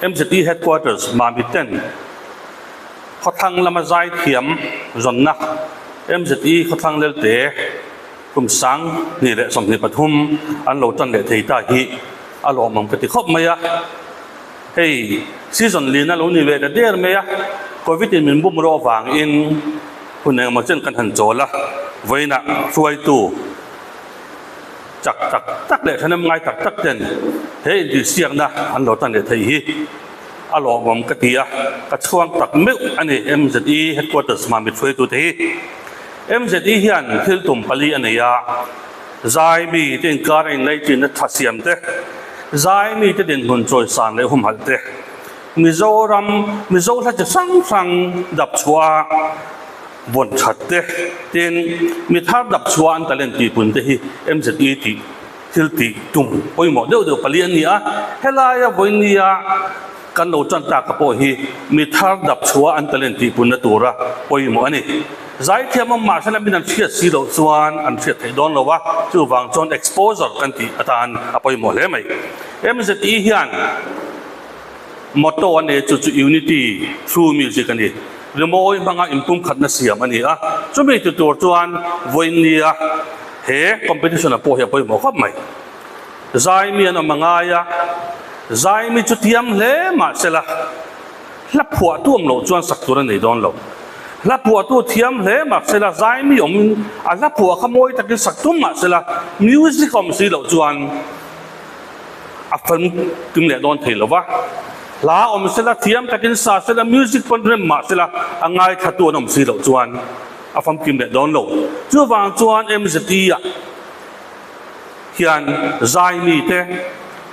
MZE Headquarters Mamit ten khawthlang lama zai thiam zawnna MZE khawthlang lelte kum 2023 an lo tan leh thei ta hi a lawmawm ka ti khawp mai a. Hei season lin a lo ni ve ta der mai a, Covid in min bum rawh avangin hun engemaw chen kan han chawl a, vawiinah hruaitu Chak tak tak leh thahnem ngai tak tak ten he intihsiakna an lo tan leh theih hi a lawmawm ka ti a, ka chhuang tak meuh a ni MZE Headquarters Mamit hruaitute hi. MZE hian thil tum pali a nei a, zai mite inkar a inlaichinna tha siam te, zai mite dinhmun chawisan leh humhalh te, Mizoram Mizo hla chi hrang hrang dap chhuah a, Vawn that te, tin mi thar dap chhuah an talent tih pun te hi MZE tih thil tih tum pawimawh deuh deuh pali an ni a, helaia vawinia kan lo tan tak a pawh hi mi thar dap chhuah an talent tih punna tura pawimawh a ni. Zaithiam awm mahse lamin an hriat si loh chuan an hriat theih dawn lo a, chuvang chuan exposure kan tih atan a pawimawh hle mai. MZE hian. Motto a nei chu chu Unity through Music a ni. Rimawi hmanga inpumkhatna siam a ni a, chumi ti tur chuan vawinia he competition-a pawh hi a pawimawh khawp mai. Zaimi an awm a ngai a, zaimi chu thiam hle mah sela hla phuahtu awm loh chuan sak tur a nei dawn lo. Hla phuahtu thiam hle mah sela zaimi awmin a hla phuah kha mawi takin sak tum mah sela music awm si loh chuan A famkim leh dawn thei lo va, hla awm sela, thiam takin sa sela, music pawn rem mah sela, a ngaithlatu an awm si loh chuan a famkim leh dawn lo. Chuvang chuan MZE-ah hian zaimi te,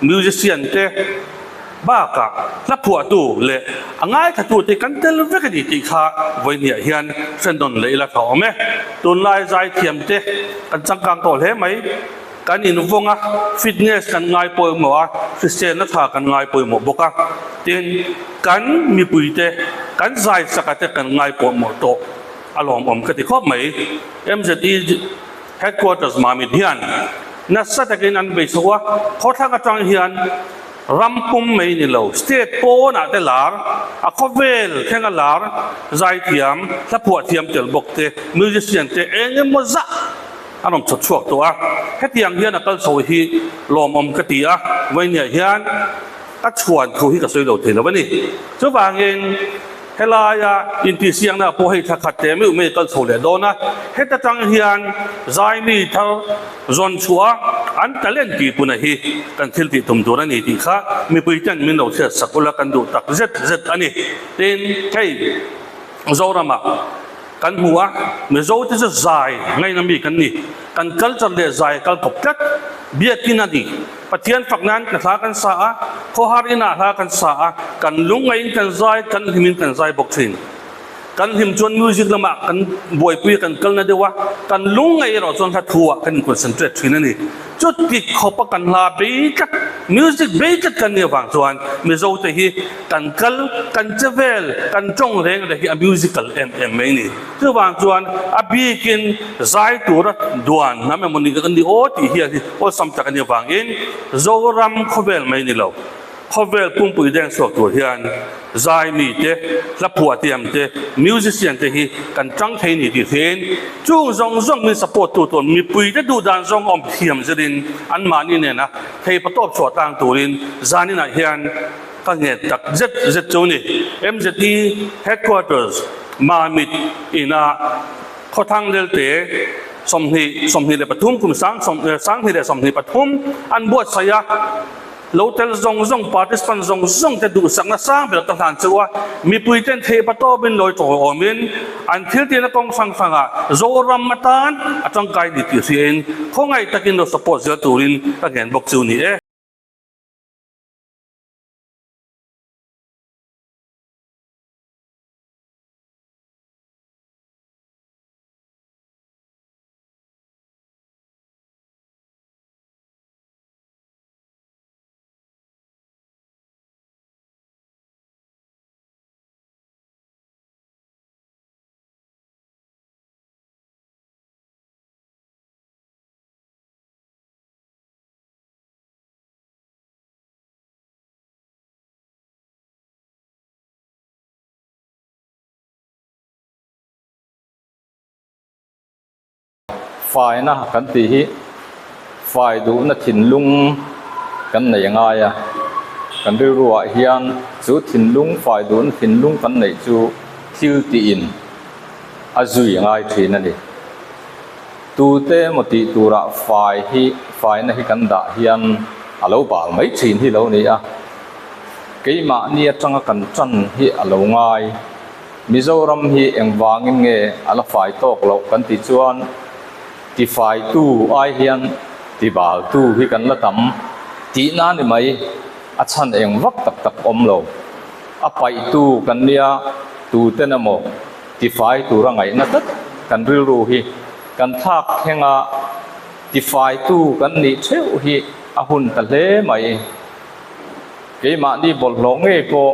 musician te bakah hla phuahtu leh a ngaithlatu te kan tel vek a ni tih kha vawihniah hian hre nawn leh ila tha awm e. Tunlai zaithiam te kan changkang tawh hle mai. Kan invawng a, fitness kan ngai pawimawh a, hriselna tha kan ngai pawimawh bawk a, tin, kan mipuite, kan zaisaka te kan ngai pawimawh tawh a lawmawm ka ti khawp mai. MZE Headquarters Mamit hian nasa takin an bei chho a, khawthlang atang hian ram pum mai ni lo, state pawnah te lar, a khawvel thlenga lar, zaithiam, hlaphuah thiam tel bawk te, musician te eng emaw zah A rawn chawt chhuak tawh a, hetiang hian a kal chho hi lawmawm ka ti a, vawinia hian ka chhuan thu hi ka sawi lo thei lo a ni. Chuvangin helaia intihsiakna pawh hei thla khat teh meuh mai a kal chho leh dawn a, heta tang hian zaimi thar zawn chhuah a an talent tih puna hi kan thil tih tum tur a ni tih kha mipui ten min lo hriat sak ula kan duh tak zet zet a ni. Tin, hei Zoramah. Kan hmu a, Mizo te chu zai ngaina mi kan ni. Kan culture leh zai a kal kawp tlat. Biakin a ni. Pathian fak nan ka hla kan sa a, khawhar inah hla kan sa a, kan lungngaiin kan zai, kan hlimin kan zai bawk thin. Kan hlim chuan music lamah kan buaipui a kan kalna deuh a, kan lungngaih erawh chuan hla thu ah kan in concentrate thin a ni. Chuti khawpa kan hla bei tlat, music bei tlat kan nih avang chuan Mizo te hi kan kal, kan che vel, kan tawng reng reng hi a musical em em mai ni. Chuvang chuan a bikin zai tura duan hnam emaw ni kan ni aw tih hian hi awlsam tak a nih avangin Zoram khawvel mai ni lo. Khawvel pumpui deng chhuak tur hian zai mi te, hla phuahtiam te, musician te hi kan tang thei ni tih hrein chung zawng zawng min support tu tur mipui te duh dan zawng awm thiam zirin anmahni nena thei patawp chhuah tlang turin zaninah hian ka ngen tak zet zet chu ni. MZE Headquarters Mamit ina Khawthlang Lelte 20 23 kum 2023 an buatsaih a. Lo tel zawng zawng, participant zawng zawng te duhsakna sang ber ka hlan cheu a, mipui ten theih pa tawpin lawi tawngawmin an thil tihna kawng hrang hrangah Zoram atan a tangkai ni tih hriain khawngaih takin lo support zel turin ka ngen bawk chu ni e. Faina kan tih hi fai duhna thinlung kan nei a ngai a, kan rilruah hian chu thinlung fai duhna thinlung kan neih chu thil tiin a zui a ngai thin a ni. Tute emaw tih turah fai hi faina hi kan dah hian a lo bal mai thin hi lo ni a, keimahni atanga kan tan hi a lo ngai. Mizoram hi engvangin nge a la fai tawk loh kan tih chuan tifaitu ai hian tibaltu hi kan la tam tihna ni mai, a chhan eng vak tak tak awm lo. A paihtu kan nia tuten emaw tifai tura ngaihna tlat kan rilru hi kan thlak thleng a, tifaitu kan nih theuh hi a hun ta hle mai. Keimahni bawlhhlawh ngei pawh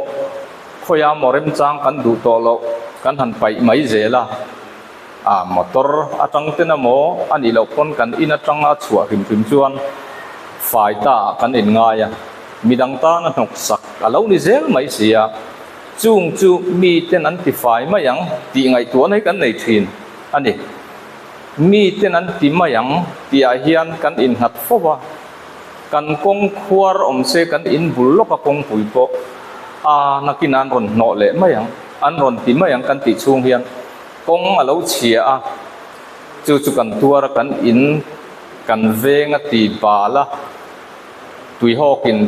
khawiah maw remchang kan duh tawh loh kan han paih mai zel a, a motor atang ten emaw a nih loh pawn kan in atanga chhuah hrim hrim chuan fai ta ah kan inngai a, midang tan a hnawk sak a lo ni zel mai si a, chung chu mi ten an ti fai mai ang tih ngaihtuahna hi kan nei thin a ni. Mi ten an ti mai ang tih ah hian kan innghat fo a. Kan kawng khuar awm se kan in bul lawk a kawngpui pawh a nakin an rawn hnawh leh mai ang, an rawn ti mai ang kan tih chhung hian kawng a lo chhia a, chu chu kan tuar a kan in kan veng a ti bal a, tuihawkin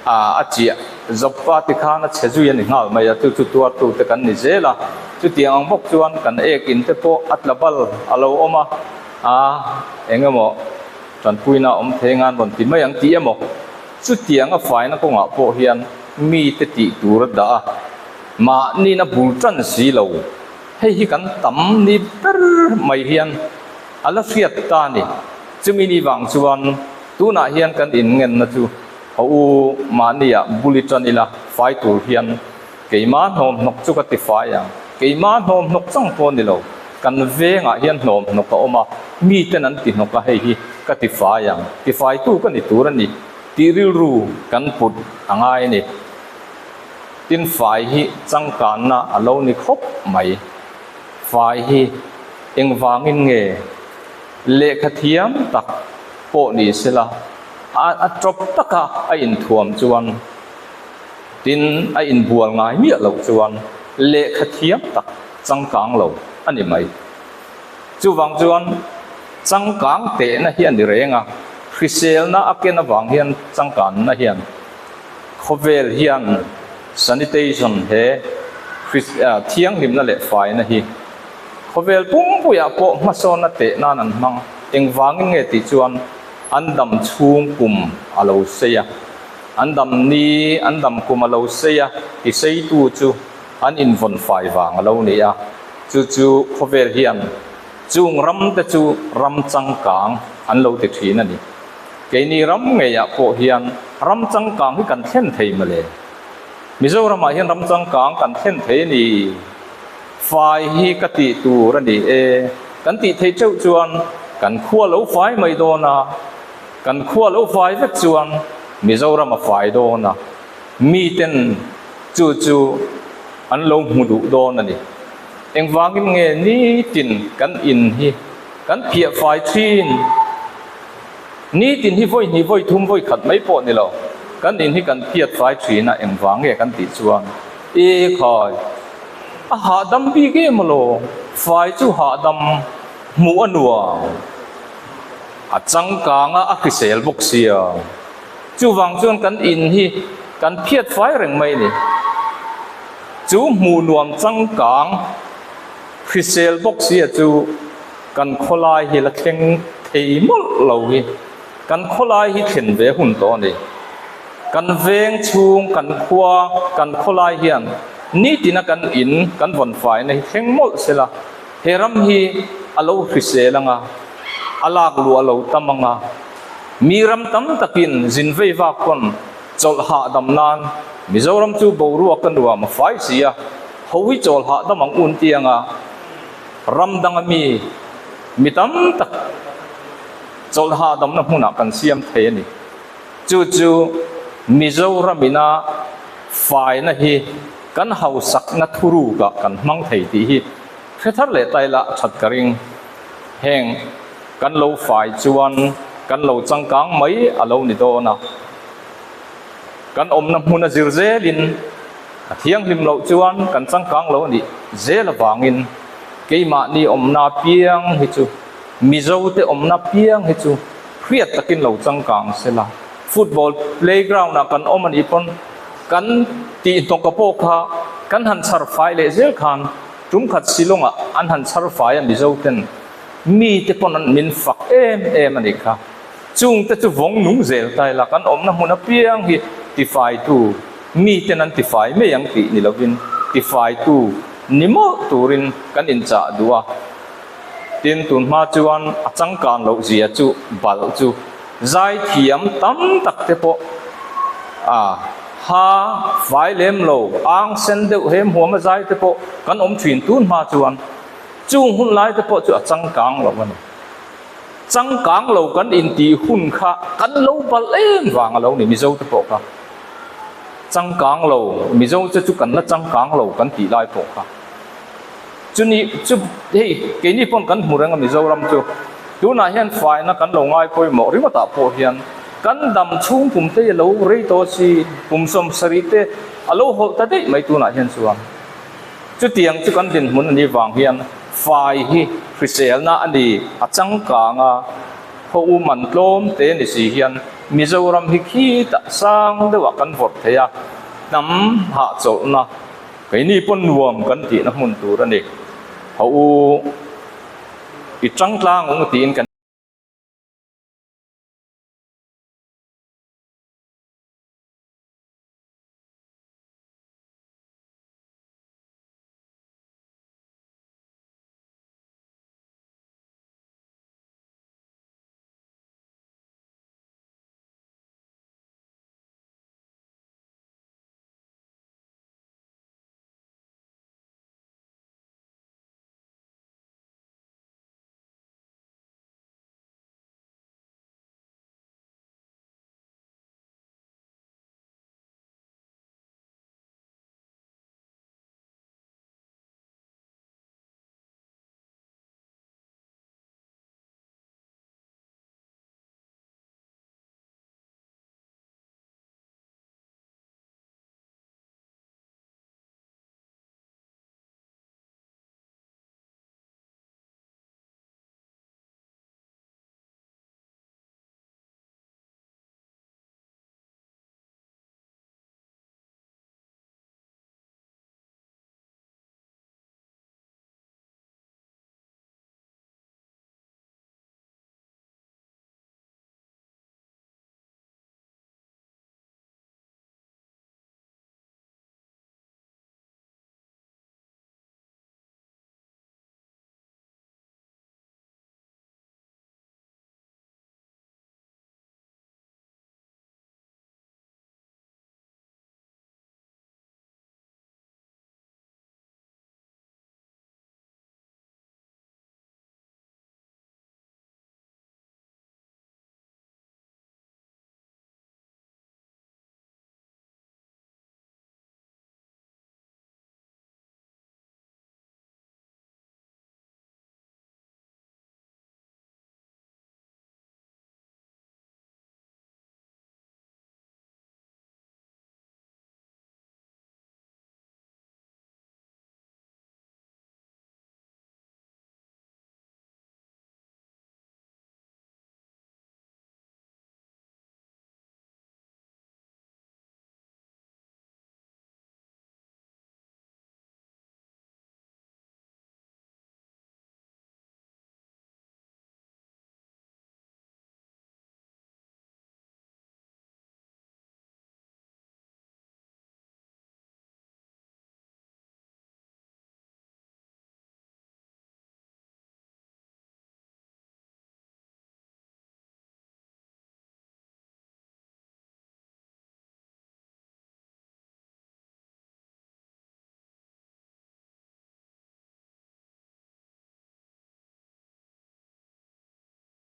a a chiah zawp a tikhan a chhe zui a ni nghal mai a, chu chu tuartu te kan ni zel a, chutiang ang bawk chuan kan ek in te pawh a tla bal a lo awm a, a eng emaw. Tanpuina awm thei ngan rawn ti mai ang tih emaw? Chutiang a faina kawngah pawh hian mite tih tur a dah a, mahniin a bul tan si lo. Hei hi kan tam ni ber mai hian a la hriat ta a ni. Chumi ni vang chuan tunah hian kan inngenna chu a u mahniah bul i tan ila fai tur hian Keima hnawmhnawk chu ka ti fai ang. Keima hnawmhnawk chang pawh ni lo. Kan vengah hian hnawmhnawk a awm a, miten an ti hnawk a, hei hi ka ti fai ang. Ti faitu ka ni tur a ni tih rilru kan put a ngai a ni. Tin fai hi changkanna a lo ni khawp mai. Fai hi engvangin nge lehkha thiam tak pawh ni sela a tawp taka a inthuam chuan Tin, a inbual ngai miah loh chuan lehkha thiam tak changkang lo a ni mai. Chuvang chuan changkang tehna hi a ni reng a, hriselna a ken avang hian changkanna hian khawvel hian sanitation he thianghlimna leh faina hi khawvel pumpuiah pawh hmasawnna teh nan an hmang. Engvangin nge tih chuan an dam chhung kum a lo sei a. An dam ni, an dam kum a lo sei a, ti seitu chu an invawn fai vang a lo ni a. Chu chu khawvel hian chung ram te chu ram changkang an lo ti thin a ni. Keini ram ngeiah pawh hian ram changkang hi kan thlen thei mawle. Mizoramah hian ram changkang kan thlen thei a ni. Fai hi ka tih tur a ni e. Kan tih theih teuh chuan kan khua lo fai mai dawn a. Kan khua lo fai vek chuan Mizoram a fai dawn a, miten chu chu an lo hmu duh dawn a ni. Engvangin nge nitin kan in hi kan phiah fai thin? Nitin hi vawi hnih vawi thum vawi khat mai pawh ni lo, kan in hi kan phiat fai thin a, engvang nge kan tih chuan e khai a hahdam bik em alaw, fai chu hahdam hmuh a nuam. A changkang a, a hrisel bawk sia. Chuvang chuan kan in hi kan phiat fai reng mai a ni. Chu hmuh nuam changkang hrisel bawk sia chu kan khawlai hi la thleng thei mawlh lo hi. Kan khawlai hi thlen ve hun tawh a ni. Kan veng chhung, kan khua, kan khawlai hian nitina kan in kan vawn faina hi thleng mawlh sela. He ram hi a lo hrisel anga, a lak luh a lo tam anga, mi ram tam takin zin vei vak pawn chawlh hahdam nan Mizoram chu boruak a nuam a fai si a, ho hi chawl hahdam ang un ti anga ram danga mi mi tam tak chawlh hahdamna hmunah kan siam thei a ni. Chu chu Mizoram ina faina hi Kan hausakna thurukah kan hmang thei tih hi hre thar leh ta ila a that ka ring. Heng Kan lo fai chuan kan lo changkang mai a lo ni dawn a. Kan awmna hmun a zir zelin a thianghlim loh chuan kan changkang lo a nih zel avangin keimahni awmna piang hi chu Mizote awmna piang hi chu hriat takin lo changkang sela. Football playground ah kan awm a nih pawn kan tih hnawka pawh kha kan han chhar fai leh zel khan tum khat Shillong ah an han chhar fai a Mizo ten mite pawn an min fak em em a nih kha. Chung te chu vawng nung zel ta ila kan awmna hmun apiang hi tifaitu miten an tifai mai ang tih ni lovin tifaitu ni mawlh turin kan inchah duh a. Tin, tun hma chuan a changkan loh zia chu balh chu zaithiam tam tak te pawh a ha fai lem lo, ang sen deuh hem huam a zai te pawh kan awm thin tun hma chuan chung hun lai te pawh chu a changkang lo a ni. Changkang lo kan intih hun kha kan lo balh em vang a lo ni Mizo te pawh kha. Changkang lo Mizo te chu kan la changkang lo kan tih lai pawh kha. Chuni chu hei keini pawn kan hmu reng a Mizoram chu tunah hian faina kan lo ngai pawimawh ringawtah pawh hian kan dam chhung kum te hi a lo rei tawh si kum 70 te a lo hawlh ta daih mai tunah hian chuan chutiang chu kan dinhmun a nih vang hian fai hi hriselna a ni a changkang a khaw u man tlawm te ni si hian Mizoram hi khitah sang deuhah kan vawrh thei a hnam hahchawlhna Keini pawn nuam kan tihna hmun tur a ni. Ho u, i tangtlang ung tiin kan.